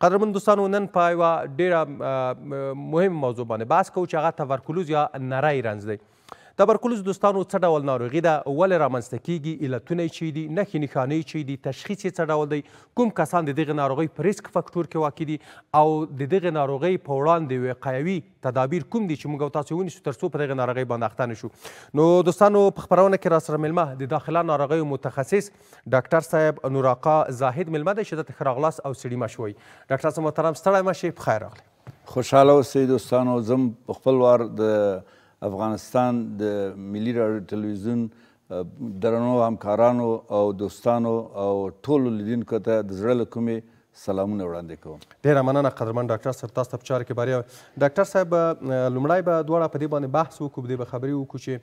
قدرمن دوستانو، نن په یوه ډېره مهمه موضوع باندې بحث کوو چې هغه تبرکلوز یا نری رنځ دی. تبرکلوز دوستانو څه ډول ناروغي ده، ولې رامنځته کیږي، علتونه یې چی دي، نښې نښانې یې چی دي، تشخیص یې څه ډول دی، کوم کسان د دغې ناروغۍ په ریسک فکټور کې واقع دي او د دغې ناروغۍ په وړاندې وقایوي تدابیر کوم دي چې موږ او تاسو ونیسو تر څو په دغې ناروغۍ باندې اخته نه شو. نو دوستانو، په خپرونه کې راسره مېلمه د داخله ناروغیو متخصص ډاکټر صاحب نوراقا زاهد مېلمه دی چې دلته ښه راغلاست او ستړي مه شوئ. ډاکټر صاحب محترم، ستړی مه شئ، په خیر راغلی. خوشحاله اوسئ دوستانو. زه هم په خپل وار د افغانستان د ملي راډیو تلویزیون درنو همکارانو او دوستانو او ټولو لیدونکو ته د زړه له کومې سلامونه وړاندې کوم. ډېره مننه قدرمن ډاکټر صاحب، تاسو ته په چارو کې بریا. ډاکټر صاحب، لومړی به دواړه په دې باندې بحث وکړو، په دې به خبرې وکړو چې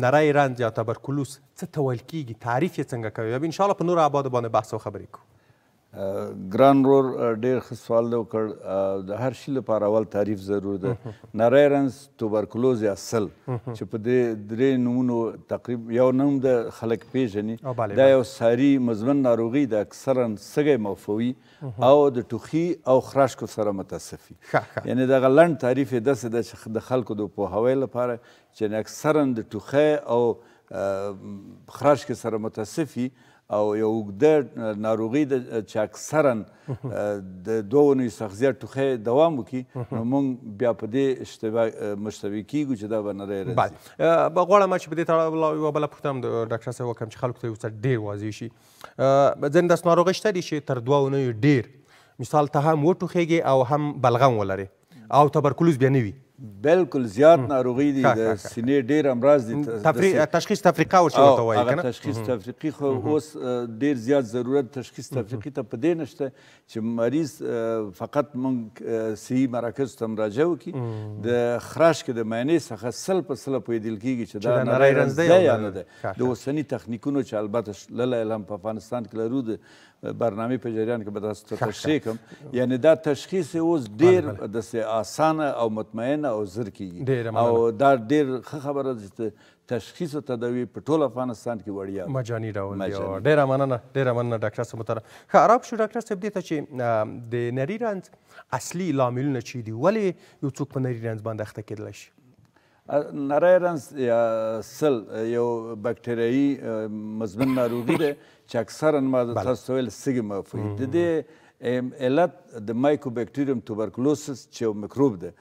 نری رنځ یا تبرکلوز څه ته ویل کېږي، تعریف یې څنګه کوي، بیا ان شاءالله په نورو ابعادو باندې بحث او خبرې کوو. ګران ورور، ډېر ښه سوال دی وکړ. د هر شي لپاره اول تعریف ضرور ده. نری رنځ، توبرکلوز یا سل، چې په دې درې نومونو تقریب یو نوم ده خلک پیژني، دا یو ساري مزمن ناروغي ده، اکثرا سږی مفوي او د ټوخي او خراشکو سره متصف وي. یعنې دغه لنډ تعریف یې داسې ده چې د خلکو د پوهاوی لپاره چې اکثرا د ټوخی او خراشکې سره متصف وي او یو اوږده ناروغي ده چې اکثرا د دوه اونیو څخه زیات ټوخی دوام وکړي، نو موږ بیا په دې اشتباه مشتبه کېږو چې دا به نری رنځ وي. غواړم چې په دې تړاو یوه بله پوښتنه هم د ډاکټر صاحب وکړم چې خلکو ته یو څه ډېر واضح شي. ځینې داسې ناروغۍ شته دي چې تر دوه اونیو ډېر مثال ته هم وټوخېږي او هم بلغم ولري او تبرکلوز بیا نه وي. بالکل زیات ناروغۍ دي، د سینې ډېر امراض دي. تشخیص تفریقه ورته ورته وایي که نه؟ تشخیص تفریقي خو اوس ډېر زیات ضرورت تشخیص تفریقي ته په دې نشته چې مریض فقط موږ صحي مراکزو ته مراجعه وکړي. د خراش کې د معاینې څخه 100% پوهېدل کېږي چې دا نری رنځ دی یا نه دی. د اوسني تخنیکونو چې البته لله الحمد په افغانستان کې لرو، د برنامې په جریان کې به تاسو ته تشریح کړم. یعنې دا تشخیص اوس ډېر داسې اسانه او مطمئن او زر کېږي، او دا ډېر ښه خبره ده چې تشخیص او تداوي په ټول افغانستان کې وړیا ده، مجاني ډول دی. ډېره مننه، ډېره مننه ډاکټر صاحب محترم. ښه راب شو ډاکټر صاحب دې ته چې د نري رنځ اصلي لاملونه چی دي، ولې یو څوک په نري رنځ باندې اخته کېدلی شي؟ نری رنځ یا سل یو بکټریایي مزمن ناروغي ده چې اکثرا ما تاسو ته ویل سږي مفوي. د دې علت د مایکوبکټریوم توبرکلوسس چې یو میکروب ده،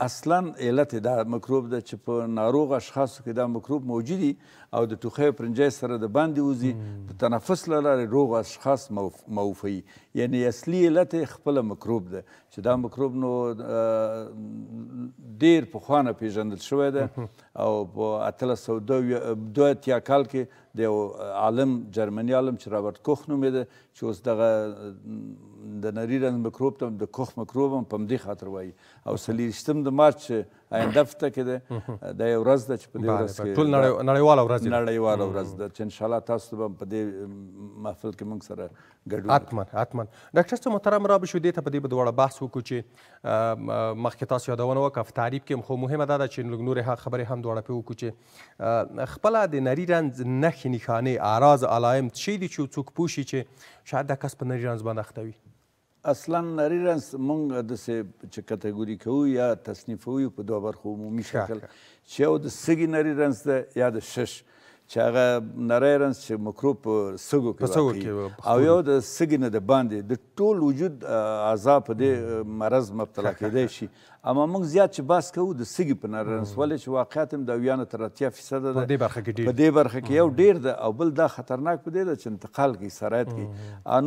اصلا علت دا میکروب ده چې په ناروغ اشخاصو کې دا میکروب موجود دي او د ټوخی او پرنجی سره د باندې وځي، د تنفس له لارې روغ اشخاص موفوي. یعنې اصلي علت یې خپله میکروب ده چې دا میکروب نو ډېر پخوانه پېژندل شوی ده او په 1882 کال کې د یو عالم، جرمني عالم چې رابرت کوخ نومېده، چې اوس دغه د نري رنځ میکروب ته د کوخ میکروب هم په همدې خاطر وایي. او 24 د مارچ چې آینده هفته کې ده، دا یو ورځ ده چې په دې ورځ کې ټول نړیواله ورځ ده، نړیواله ورځ ده چې انشاءالله تاسو ته به هم په دې محفل کې موږ سره ګډون وکړو. حتما حتما. ډاکټر صاحب محترم، را به شو دې ته، په دې به دواړه بحث وکړو چې مخکې تاسو یادونه وکړه په تعریف کې، خو مهمه دا ده چې لږ نورې هغه خبرې هم دواړه پرې وکړو چې خپله د نري رنځ نښې نښانې، اعراض، علایم څه دي چې څوک پوه شي چې شاید دا کس په نري رنځ باندې اخته وي؟ اصلا نری رنځ موږ داسې چې کتګوري کوو یا تصنیفوو په دوه برخو عمومي شکل، چې یو د سږي نری رنځ ده یا د شش، چې هغه نری رنځ چې میکروب په سږو کې واقع، او یو د سږي نه د باندې د ټول وجود اعضا په دې مرض مبتلا کېدای شي. اما موږ زیات چې بحث کوو د سږي په نری رنځ، ولې چې واقعیت هم د 70 نه تر 80% ده په دې برخه کې ډېر، په دې برخه کې یو ډېر ده، او بل دا خطرناک په دې ده چې انتقال کوي، سرایت کوي.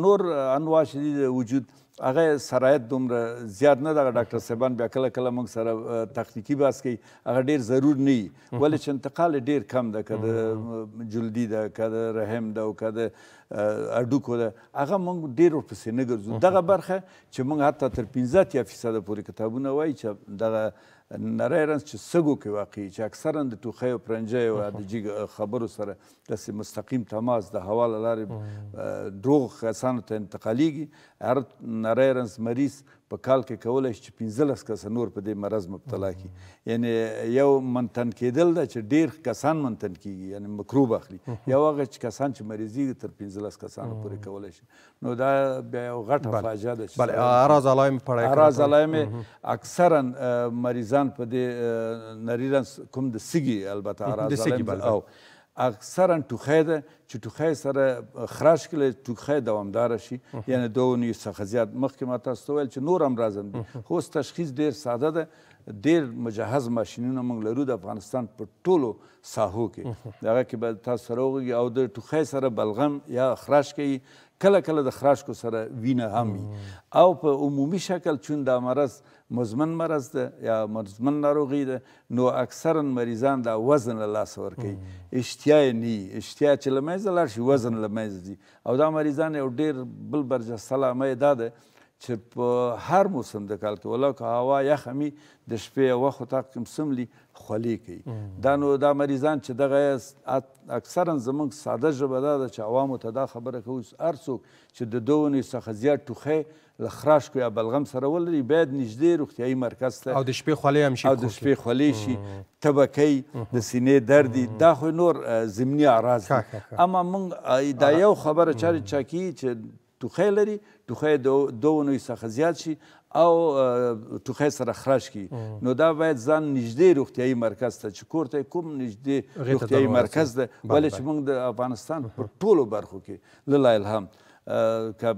نور انواع چې دي د وجود هغه سرایت دومره زیات نه ده. ډاکټر صاحبان بیا کله کله موږ سره تخنیکي بحث کوي، هغه ډېر ضرور نه وي، ولې چې انتقال یې ډېر کم ده، که د جلدي ده، که د رحم ده، او که د هډوکو ده، هغه موږ ډېر ورپسې نه ګرځو. دغه برخه چې موږ حتی تر 85% پورې کتابونه وایي چې دغه نری رنځ چې سږو کې واقع، چې اکثرا د ټوخی او پرنجی او د جیګ خبرو سره داسې مستقیم تماس د هوا له لارې دروغ کسانو ته انتقالیږي. هر نری رنځ مریض په کال کې کولی شي چې 15 کسه نور په دې مرض مبتلا کړي. یعنې یو منتن کېدل ده چې ډېر کسان منتن کېږي، یعنې مکروب اخلي، یو هغه چې کسان چې مریضېږي تر 15 کسانو پورې کولی شي. نو دا بیا یو غټه فاجعه ده. بله، اعراض علایم پړی، اعراض علایم اکثرا مریضان په دې نري رنځ کوم د سږي، البته اعراض علایم او اکثرا ټوخی ده چې ټوخی سره خراش کړي، ټوخی دوامداره شي، یعنې دوه اونیو څخه زیات. مخکې ما تاسو ته وویل چې نور امراض هم دي، خو اوس تشخیص ډېر ساده ده، ډېر مجهز ماشینونه موږ لرو د افغانستان په ټولو ساحو کې، دغه کې به تاسو سره وغږي. او د ټوخی سره بلغم یا خراش کوي، کله کله د خراشکو سره وینه هم وي. او په عمومي شکل چون دا مرض مزمن مرض ده یا مزمن ناروغي ده، نو اکثرا مریضان دا وزن له لاسه ورکوي، اشتیا یې نه وي، اشتیا چې له منځه لاړ شي وزن له منځه ځي. او دا مریضان یو ډېر بل برجسته علامه یې دا ده چې په هر موسم د کال کې ولو که هوا یخه وي د شپې یو وخت اتاق کې هم څملي خولې کوي. دا نو دا مریضان چې دغه اکثرا زموږ ساده ژبه دا ده چې عوامو ته دا خبره کوو، هر څوک چې د دوه اونیو څخه زیات ټوخی له خراشکو یا بلغم سره ولري باید نږدې روغتیایي مرکز ته، او د شپې خولې هم شي، او د شپې خولې شي، تبه کوي، د سینې درد دي، دا خو نور ضمني اعراض دي. اما موږ دا یو خبره چارې چا کېږي چې ټوخی لري، ټوخی د دوه اونیو څخه زیات شي او ټوخی سره خراش کړي، نو دا باید ځان نږدې روغتیایي مرکز ته چې کور ته کوم نږدې روغتیایي مرکز ده، ولې چې موږ د افغانستان په ټولو برخو کې لله الحمد که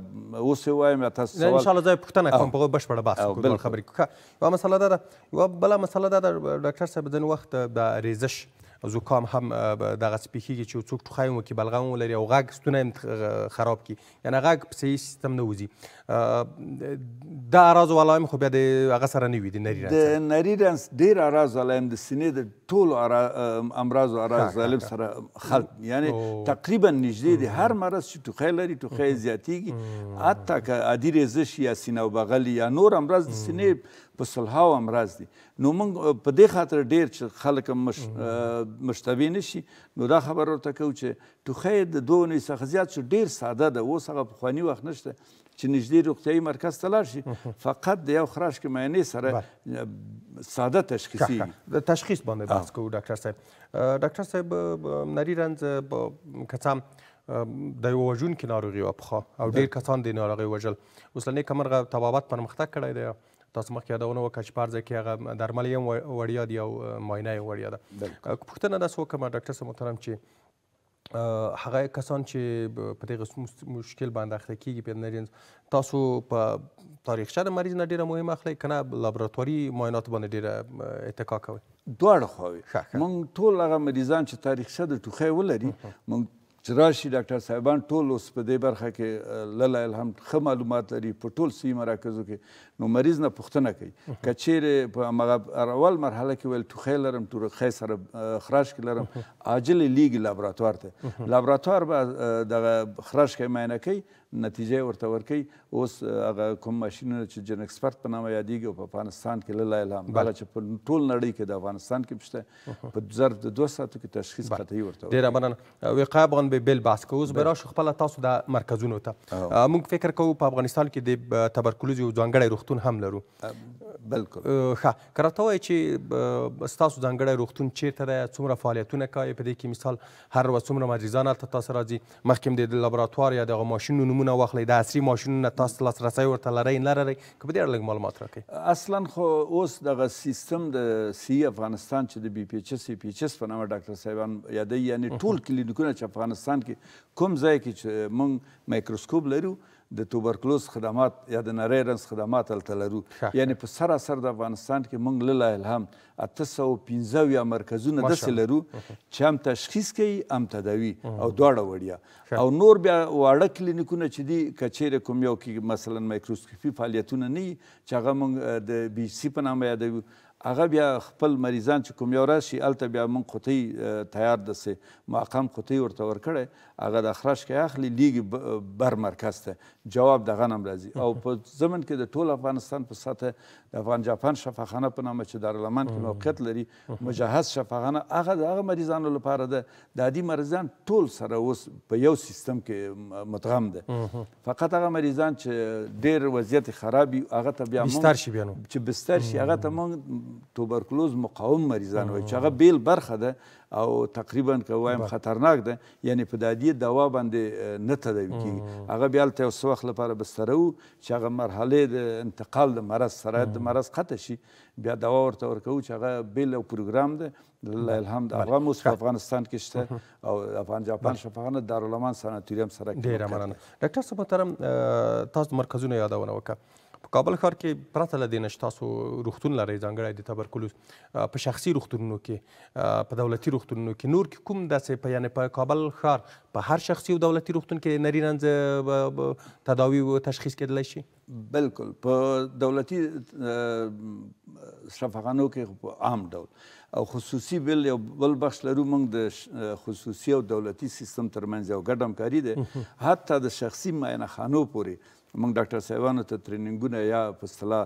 اوس یې وایم یا تاسو سوال، ان شاءالله ځای پوښتنه کوم، په بشپړه بحث وکړو خبرې کوو. یوه مسله دا ده، یوه بله مسله دا ده ډاکټر صاحب، ځینې وخت د ریزش زکام هم دغسې پېښېږي چې څوک ټوخی هم وکړي، بلغم ولري او غږ ستونی هم خراب کړي، یعنې غږ په صحیح سیستم نه وځي. دا اعراض او علایم خو بیا د هغه سره نه وي، د نري رنځ د نري رنځ ډېر اعراض علایم د سینې د ټولو امراضو اعراض علایم سره خلط، یعنې تقریبا نږدې دي. هر مرض چې ټوخی لري ټوخی زیاتېږي، حتی که عادي ریزش یا سینه او بغل یا نور امراض د سینې په سلهاو امراض دي. نو موږ په دې خاطر ډېر چې خلک مشتبه نه شي، نو دا خبر ورته کوو چې ټوخی د دوه اونیو څخه زیات شو ډېر ساده ده. اوس هغه پخواني وخت نشته چې نږدې روغتیایي مرکز ته لاړ شي، فقط د یو خراش کې معاینې سره ساده تشخیصېږي. د تشخیص باندې بحث کوو ډاکټر صاحب. ډاکټر صاحب، نري رنځ که څه هم د یوه وژونکې ناروغي وه پخوا، او ډېر کسان دې ناروغۍ وژل، اوس له نېکه مرغه طبابت پرمختګ کړی دی. تاسو مخکې یادونه وکړه چې په هر ځای کې هغه درمل یې هم وړیا دي او معاینه یې وړیا ده. پوښتنه داسې وکړم ډاکټر صاحب محترم چې هغه کسان چې په دغه مشکل باندې اخته کېږي په نري رنځ، تاسو په تاریخچه د مریض نه ډېره مهمه اخلئ که نه لابراتواري معایناتو باندې ډېره اتکا کوئ؟ دواړه خواوې. موږ ټول هغه مریضان چې تاریخچه د ټوخی ولري، موږ چې راشي ډاکټر صاحبان ټول اوس په دې برخه کې لله الحمد ښه معلومات لري په ټول صحي مراکزو کې، نو مریض نه پوښتنه کوي که چیرې په همغه اول مرحله کې ویل ټوخی لرم، ټوخی سره خراش کې لرم، عاجل یې لیږي لابراتوار ته. لابراتوار به دغه خراش کې معاینه کوي، نتیجه یې ورته ورکوي. اوس هغه کوم ماشینونه چې جن اکسپرت په نامه یادېږي او په افغانستان کې لله الحمد هغه چې په ټول نړۍ کې د افغانستان کې شته، په ظرف د 2 ساعتو کې تشخیص قطعي ورته ورکوي. ډېره مننه. وقایه باندې بېل بحث کوو. اوس به راشو خپله تاسو د مرکزونو ته. موږ فکر کوو په افغانستان کې د تبرکلوز یو ځانګړی روغتون هم لرو. بالکل. ښه، که راته ووایئ چې ستاسو ځانګړی روغتون چیرته دی، څومره فعالیتونه کوي په دې کې، مثال هر ورځ څومره مریضان هلته تاسو راځي، مخکې هم د لابراتوار یا دغه ماشینونو نومونه واخلئ، د عصري ماشینونه تاسو لاسرسی ورته لرئ نه لرئ، که په دې اړه لږ معلومات راکړئ. اصلا خو اوس دغه سیستم د صحي افغانستان چې د بي پي اچ اس ای پي اچ اس په نامه ډاکټر صاحبان یادوي، یعنې ټول کلینیکونه چې افغانستان کې کوم ځای کې چې موږ مایکروسکوپ لرو د توبرکلوز خدمات یا د نری رنځ خدمات هلته لرو. یعنې په سراسر د افغانستان کې موږ لله الحمد 875 مرکزونه داسې لرو چې هم تشخیص کوي هم تداوي او دواړه وړیا. او نور بیا واړه کلینیکونه چې دي، که چیرې کوم یو کې مثلا مایکروسکوپي فعالیتونه نه وي چې هغه موږ د بي سي په نامه یادوو، هغه بیا خپل مریضان چې کوم یو راشي هلته بیا موږ قوطۍ تیار داسې معقم قوطۍ ورته ورکړی، هغه د اخراج کې اخلي لیږي بر مرکز ته، جواب دغه نه هم راځي. او په ضمن کې د ټول افغانستان په سطح د افغان جاپان شفاخانه په نامه چې دارالامان کې موقعیت لري، مجهز شفاخانه، هغه د هغه مریضانو لپاره ده. د عادي مریضان ټول سره اوس په یو سیستم کې مدغم ده. فقط هغه مریضان چې ډېر وضعیت خراب وي هغه ته بیا بستر شي، بیا نو چې بستر شي هغه ته موږ توبرکلوز مقاوم مریضان وایو چې هغه بیل برخه ده او تقریبا که وایم خطرناک ده، یعنی په د عادي دوا باندې نه تداوي کېږي. هغه بیا هلته یو څه وخت لپاره بستره وو چې هغه مرحلې د انتقال د مرض، سرایت د مرض قطع شي، بیا دوا ورته ورکوو چې هغه بیل یو پروګرام ده. لله الحمد هغه هم اوس په افغانستان کې شته او افغان جاپان شفاخانه دارالامان سناتوریم سره کې. ډېره مننه ډاکټر صاحب محترم، تاسو د مرکزونو یادونه وکړه. په کابل ښار کې پرته له دې نه چې تاسو روغتون لرئ ځانګړی د تبرکلوز، په شخصي روغتونونو کې، په دولتي روغتونونو کې، نور کې کوم داسې په یعنې په کابل ښار په هر شخصي او دولتي روغتون کې نري رنځ تداوي او تشخیص کېدلی شي؟ بالکل، په دولتي شفاخانو کې په عام ډول او خصوصي بل یو بل بخش لرو موږ د خصوصي او دولتي سیستم ترمنځ یو ګډ همکاري ده. حتی د شخصي معاینه خانو پورې موږ ډاکټر صاحبانو ته تریننګونه یا په اصطلاح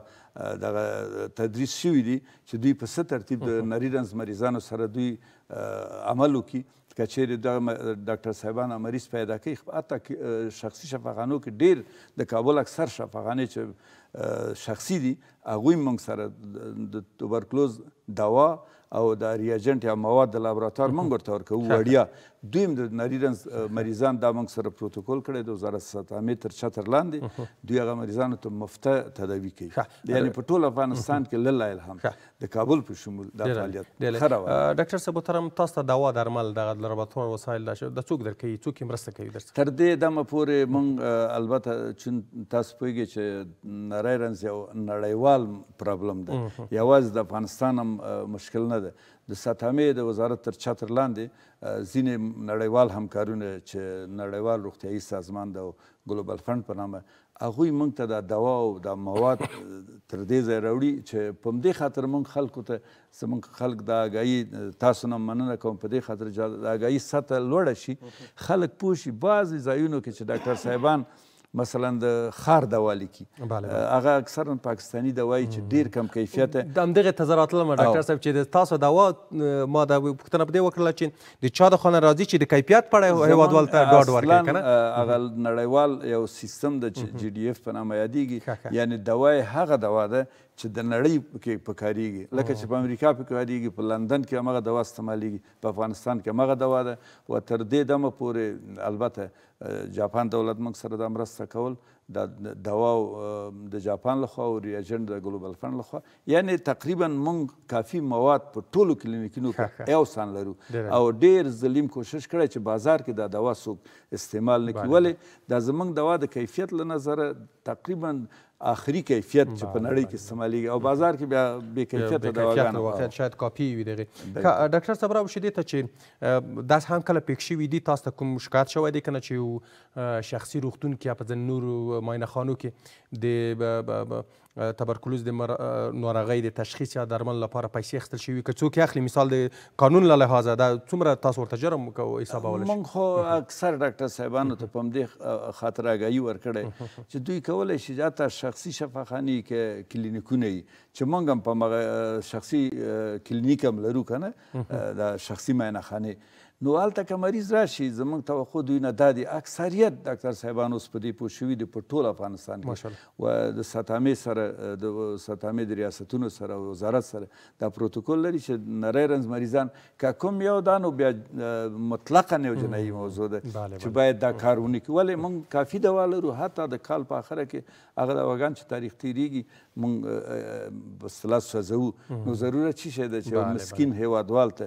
دغه تدریس شوي دي چې دوی په څه ترتیب د نري رنځ مریضانو سره دوی عمل وکړي. که چیرې دغه ډاکټر صاحبان مریض پیدا کوي، حتی شخصي شفاخانو کې ډېر د کابل اکثر شفاخانې چې شخصي دي هغوی موږ سره د توبرکلوز دوا او د ریاجنټ یا مواد د لابراتوار موږ ورته ورکوو وړیا. دوی هم د نري رنځ مریضان دا موږ سره پروتوکول کړی د وزارت صحت عامې تر چتر لاندې، دوی هغه مریضانو ته مفته تداوي کوي. یعنې په ټول افغانستان کې لله الحمد د کابل په شمول دا فعالیت ښه روان دی. ډاکټر صاحب محترم، تاسو ته دوا درمل دغه لابراتوار وسایل دا څوک درکوي، څوک یې مرسته کوي درسره؟ تر دې دمه پورې موږ البته چون تاسو پوهېږئ چې نری رنځ یو نړیوال پرابلم ده، یوازې د افغانستان هم مشکل نه ده. د صحت عامې د وزارت تر چتر لاندې ځینې نړیوال همکارونه چې نړیوال روغتیایي سازمان د ګلوبل فنډ په نامه، هغوی موږ ته دا دوا او دا مواد تر دې ځایه راوړي چې په همدې خاطر موږ خلکو ته، زموږ خلک د آګاهي، تاسو نه مننه کوم په دې خاطر چې د آګاهي سطح لوړه شي، خلک پوه شي. بعضې ځایونو کې چې ډاکټر صاحبان مثلا د ښار دوا لیکي، هغه اکثرا پاکستاني دوایي چې ډېر کم کیفیت. د همدغې ته زه راتلم ډاکټر صاحب چې د تاسو دوا، ما دا پوښتنه په دې وکړله چې د چا د خوا نه راځي چې د کیفیت په اړه هېوادوال ته ډاډ ورکوي که نه؟ هغه نړیوال یو سیستم ده چې جي ډي اف په نامه یادېږي، یعنې دوا یې هغه دوا ده چې د نړۍ کې پکارېږي، لکه چې په امریکا پکارېږي، په لندن کې هماغه دوا استعمالېږي، په افغانستان کې هماغه دوا ده. و تر دې دمه پورې البته جاپان دولت موږ سره دا مرسته کول، دا دوا د جاپان لخوا او ریاجنټ د ګلوبل فنډ لخوا، یعنې تقریبا موږ کافي مواد په ټولو کلینیکونو کې یو سان لرو او ډېر ظلم کوشش کړی چې بازار کې دا دوا څوک استعمال نه کړي. ولې دا زموږ دوا د کیفیت له نظره تقریبا آخري کیفیت چې په نړۍ کې استعمالېږي او بازار کې بیا بې کیفیته دواګانې واقعیت شاید کاپي وي دغې. ډاکټر صاحب راوشي دې ته چې داسې هم کله پېښ شوي دي، تاسو ته کوم شکایت شوی دی که نه چې یو شخصي روغتون کې یا په ځینې نورو معاینه خانو کې د تبرکلوز د ناروغۍ د تشخیص یا درمل لپاره پیسې اخیستل شوي، که څوک یې اخلي مثال د قانون له لحاظه دا څومره تاسو ورته جرم حسابولی شئ؟ موږ خو اکثر ډاکټر صاحبانو ته په همدې خاطر آګاهي ورکړی چې دوی کولی شي حتی شخصي شفاخانې کې کلینیکونه وي چې موږ هم په هماغه شخصي کلینیک هم لرو که نه، د شخصي معاینه خانې، نو هلته که مریض راشي زموږ توقع دوی نه دا دي، اکثریت ډاکټر صاحبان اوس په دې پوه شوي دي په ټول افغانستان کې و د صحت عامې سره، د صحت عامې د ریاستونو سره او وزارت سره دا پروتوکول لري چې نری رنځ مریضان که کوم یو دا نو بیا مطلقا یو جنایي موضوع ده چې باید دا کار ونه کړي. ولې موږ کافي دوا لرو، حتی د کال په اخره کې هغه دواګان چې تاریخ تېرېږي موږ په اصطلاح سوځوو، نو ضرورت څه شی ده چې یو مسکین هېوادوال ته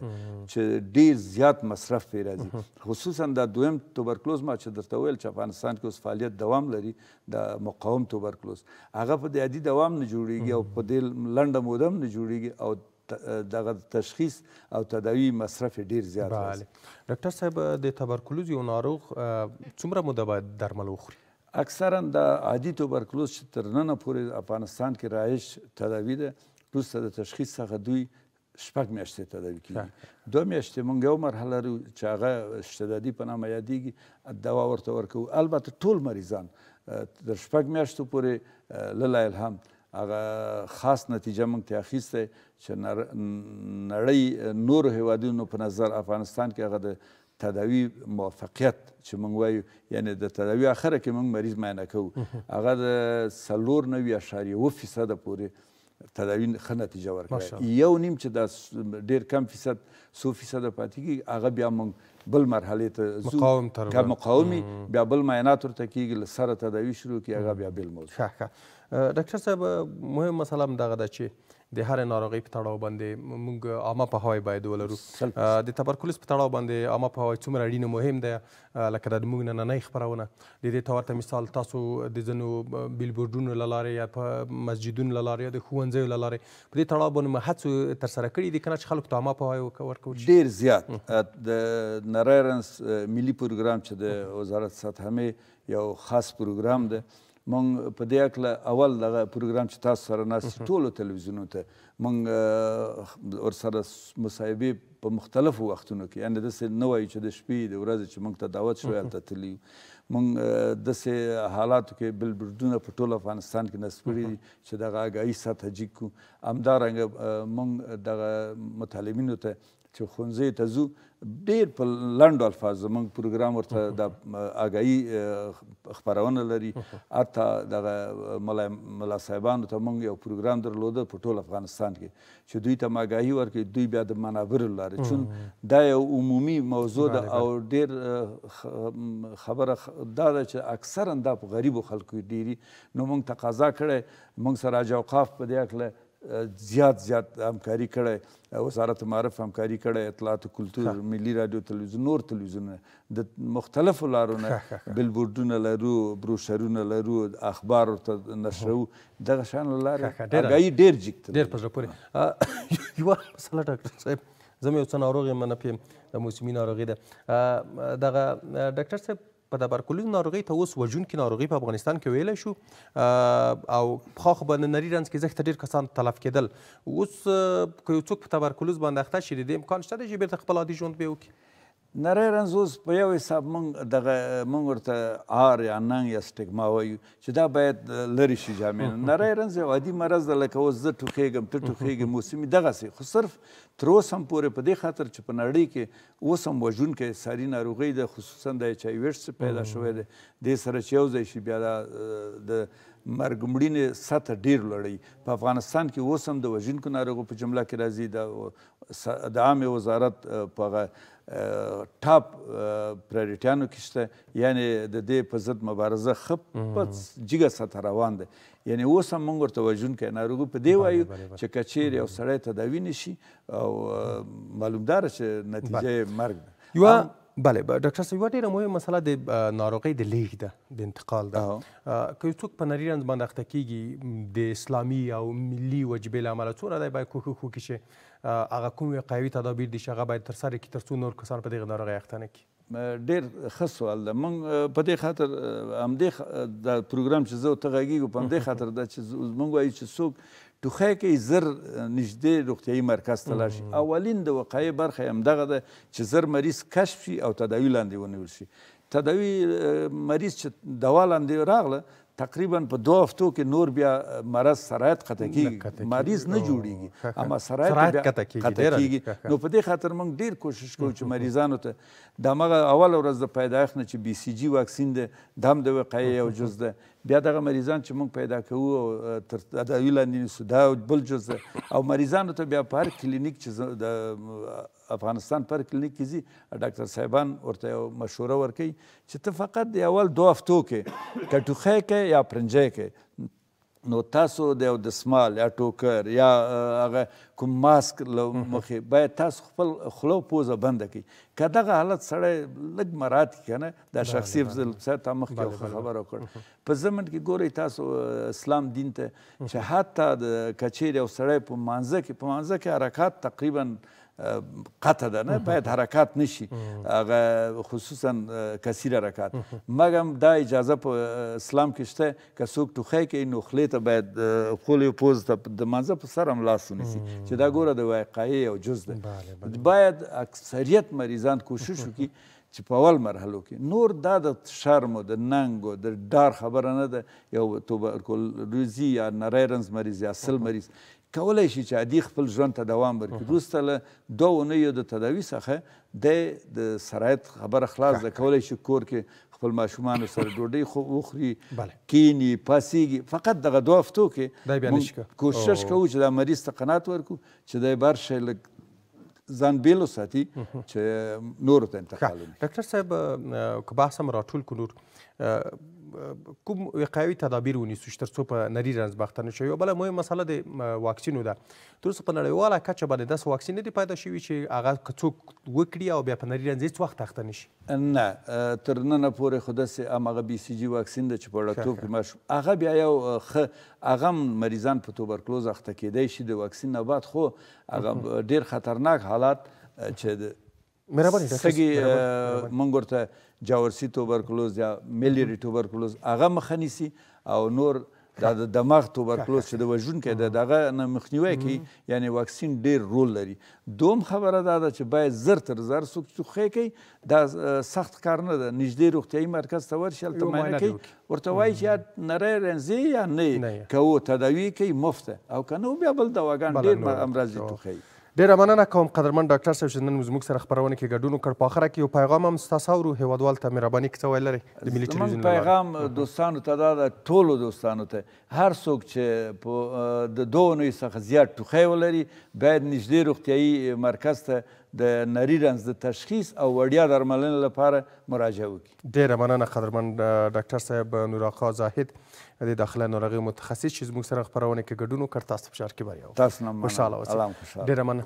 چې ډېر زیات مصرف پرې راځي، خصوصا دا دویم توبرکلوز ما چې درته وویل چې افغانستان کې اوس فعالیت دوام لري، د مقاوم توبرکلوز هغه په دې عادي دوام نه جوړېږي او په دې لنډه موده هم نه جوړېږي او دغه تشخیص او تداوي مصرف یې ډېر زیات راځي. ډاکټر صاحب، د تبرکلوز یو ناروغ څومره موده باید درمل وخوري؟ اکثرا د عادي توبرکلوز چې تر ننه پورې افغانستان کې رایج تداوي ده، وروسته د تشخیص څخه دوی 6 میاشتې تداوي کېږي. 2 میاشتې مونږ یو مرحله لرو چې هغه اشتدادي په نامه یادېږي، دوا ورته ورکوو. البته ټول مریضان تر 6 میاشتو پورې لله الحمد هغه خاص نتیجه مونږ ته اخیستی چې نړۍ نورو هیوادونو په نظر افغانستان کې هغه د تداوي موفقیت چې مونږ وایو، یعنې د تداوي آخره کې مونږ مریض معاینه کوو، هغه د 94.7% پورې تداوي ښه نتیجه ورکړه. 1.5 چې دا ډېر کم فیصد، څو فیصده پاتې کېږي، هغه بیا مونږ بل مرحلې ته ځو، که مقاومي بیا بل معاینات ورته کېږي، له سره تداوي شروع کړي، هغه بیا بل موضوع. ښه ښه ډاکټر صاحب، مهم مسله هم دغه ده چې د هرې ناروغۍ په تړاو باندې موږ عامه پوهاوی باید ولرو. د تبرکلوز په تړاو باندې عامه پوهاوی څومره اړین او مهم دی، لکه د موږ نننۍ خپرونه د دې ته ورته مثال تاسو د ځینو بیلبورډونو له لارې یا په مسجدونو له لارې یا د ښوونځیو له لارې په دې تړاو باندې مو هڅو ترسره کړي دي که نه چې خلکو ته عامه پوهاوی ورکول شي؟ ډېر زیات. د نری رنځ ملي پروګرام چې د وزارت صحت عامې یو خاص پروګرام دی، مونږ په دې هکله اول دغه پروګرام چې تاسو سره ناست ټولو تلویزیونو ته مونږ ورسره مصاحبې په مختلفو وختونو کې، یعنې داسې نه وایو چې د شپې د ورځې چې مونږ ته دعوت شوی هلته تللي یو. مونږ داسې حالاتو کې بلبردونه په ټول افغانستان کې نصب کړي دي چې دغه آګاهي سطح جګ کړو. همدارنګه مونږ دغه متعلمینو ته چې ښوونځیو ته ځو ډېر په لنډو الفاظو زموږ پروګرام ورته د آګاهي خپرونه لري. حتی دغه ملا صاحبانو ته موږ یو پروګرام درلوده په ټول افغانستان کې چې دوی ته آګاهي ورکوي، دوی بیا د منابرو له لارې، چون دا یو عمومي موضوع ده او ډېر خبره دا ده چې اکثرا دا په غریبو خلکو کې ډېري. نو موږ تقاضا کړی، موږ سره حاج اوقاف په دې هکله زیات زیات همکاري کړی، وزارت معارف همکاري کړی، اطلاعات کلتور، ملي راډیو تلویزیون، نور تلویزیونونه د مختلفو لارو نه بلبورډونه لرو، بروشرونه لرو، اخبار ورته نشروو، دغه شان له لارې آګاهي ډېر جګ تللی، ډېر په زړه پورې. یوه مسله ډاکټر صاحب، زه مې یو څه ناروغ یم، نه پې د موسمي ناروغي ده. دغه ډاکټر صاحب، په تبرکلوز ناروغۍ ته اوس وژونکې ناروغي په افغانستان کې ویلی شو، او پخوا خو به نري رنځ کې زښته ډېر کسان تلف کېدل. اوس که یو څوک په تبرکلوز باندې اخته شي، د دې امکان شته دی چې بېرته خپل عادي ژوند بیا وکړي؟ نری رنځ اوس په یو حساب موږ دغه موږ ورته عار یا ننګ یا سټیګما وایو چې دا باید لرې شي جامع نه. نری رنځ یو عادي مرض ده، لکه اوس زه ټوخېږم، ته ټوخېږې، موسمي دغسې، خو صرف تر اوسه هم پورې په دې خاطر چې په نړۍ کې اوس هم وژونکی ساري ناروغۍ ده، خصوصا د ایچ آی وي ایډز چې پیدا شوی دی، دې سره چې یو ځای شي بیا دا د مرګ مړینې سطح ډېر لوړوي. په افغانستان کې اوس هم د وژونکو ناروغو په جمله کې راځي. د عامې وزارت په هغه ټاپ پرایورټیانو کې شته، یعنې د دې په ضد مبارزه ښه په جګه سطح روان ده. یعنې اوس هم موږ ورته وژونکی ناروغي په دې وایو چې که چیرې یو سړی تداوي نه شي او معلومداره چې نتیجه یې مرګ ده. یوه بله ډاکټر صاحب، یوه ډېره مهمه مسله د ناروغۍ د لېږد ده، د انتقال ده. که یو څوک په نري رنځ باندې اخته کېږي، د اسلامي او ملي وجبې له امله څومره دی باید کوښښ وکړي چې هغه کوم وقایوي تدابیر دي چې هغه باید ترسره کړي تر څو نور کسان په دغه ناروغۍ اخته نه کړي؟ ډېر ښه سوال ده. موږ په دې خاطر همدې دا پروګرام چې زه او ته غږېږو په همدې خاطر ده چې موږ وایو چې څوک ټوخی کوي زر نږدې روغتیایي مرکز ته لاړ شي. اولین د وقایې برخه یې همدغه ده چې زر مریض کشف شي او تداوي لاندې ونیول شي. تداوي مریض چې دوا لاندې راغله تقریبا په 2 هفتو کې نور بیا مرض سرایت قطع کېږي، مریض نه جوړیږي اما سرایت بیا قطع کېږي. نو په دې خاطر موږ ډېر کوشش کوو چې مریضانو ته د هماغه اوله ورځ د پیدایښت نه چې بي سي جي واکسین دی، دا هم د وقایې یو جز ده. بیا دغه مریضان چې موږ پیدا کوو او تر تداوي لاندې نیسو، دا بل جز ده. او مریضانو ته بیا په هر کلینیک چې د افغانستان په هر کلینیک کې ځي، ډاکټر صاحبان ورته یو مشوره ورکوي چې ته فقط د اول 2 هفتو کې که ټوخی کوې یا پرنجی کوې، نو تاسو د یو دسمال یا ټوکر یا هغه کوم ماسک له مخې باید تاسو خپل خوله او پوزه بنده کړئ. که دغه حالت سړی لږ مراعات کړي که نه، دا شخصي حفظ صاحب تا مخکې یو ښه خبره وکړه. په ضمن کې ګورئ تاسو اسلام دین ته چې حتی که چیرې یو سړی په مانځه کې حرکات تقریبا قطع ده، نه باید حرکات نشي، هغه خصوصا کثیر حرکات. مګم دا اجازه په اسلام کې شته که څوک ټوخی کوي نو خولې ته باید خولې پوزې ته د لمانځه په سر هم لاس ونیسي، چې دا ګوره د وقایې یو جز ده. باید اکثریت مریضان کوشش وکړي چې په اول مرحلو کې، نور دا د شرم او د ننګ او د ډار خبره نه ده. یو توبرکلوزي یا نری رنځ مریض یا سل مریض کولای شي چې عادي خپل ژوند ته دوام ورکړي. وروسته له 2 اونیو د تداوي څخه دی د سرایت خبره خلاص ده، کولای شي کور کې خپل ماشومانو سره ډوډۍ وخوري، کیني، پاسیږي. فقط دغه 2 هفتو کې کوشش کوو چې دا مریض ته قناعت ورکړو چې دی بهر شی لږ ځان بېل وساتي چې نورو ته انتقال ونکړي. ډاکټر صاحب، که بحث هم راټول کړو، نور کوم وقایوي تدابیر ونیسو چې تر څو په نري رنځ به اخته نه شو؟ یوه بله مهمه مسله د واکسینو ده. تر اوسه په نړیواله کچه باندې داسې واکسین نه دی پیدا شوي چې هغه که څوک وکړي او بیا په نري رنځ هېڅ وخت اخته نه شي. نه، تر ننه پورې خو داسې هماغه بي سي جي واکسین ده چې په وړکتوب کې ماشوم هغه بیا یو ښه هغه هم مریضان په توبرکلوز اخته کېدای شي د واکسین نه بعد، خو هغه ډېر خطرناک حالات چې سږي موږ ورته جاورسي توبرکلوز یا میلیري توبرکلوز هغه مخه نیسي، او نور دا د دماغ توبرکلوز چې د وژونکی دی دغه نه مخنیوی کوي. یعنې واکسین ډېر رول لري. دوم خبره دا ده چې باید زر تر زر څوک ټوخی کوي، دا سخت کار نه ده، نږدې روغتیایي مرکز ته ورشي، هلته معاینه کوي، ورته وایي چې یا نری رنځ یا نه که و تداوي کوي مفته، او که نه بیا بل دواګان ډېر امراض دي ټوخی. ډېره مننه کوم قدرمن ډاکټر صاحب چې نن زموږ سره خپرونه کې ګډون وکړ. په آخره کې یو پیغام هم ستاسو اورو هېوادوال ته، مهرباني که څه ویل لرئ د ملي ټلویزیون له لارې. پیغام دوستانو ته دا ده، ټولو دوستانو ته، هر څوک چې په د 2 اونیو څخه زیات ټوخی ولري باید نږدې روغتیایي مرکز ته د نري رنځ د تشخیص او وړیا درملنې لپاره مراجعه وکړي. ډېره مننه قدرمن ډاکټر صاحب نور آقا زاهد، د داخله ناروغیو متخصص چې زموږ سره خپرونه کې ګډون وکړ. تاسو په شهر کې بریا وکړه. تاسو نه مننه. خوشحاله اوسئ. الله مو خوشحاله. ډېره مننه.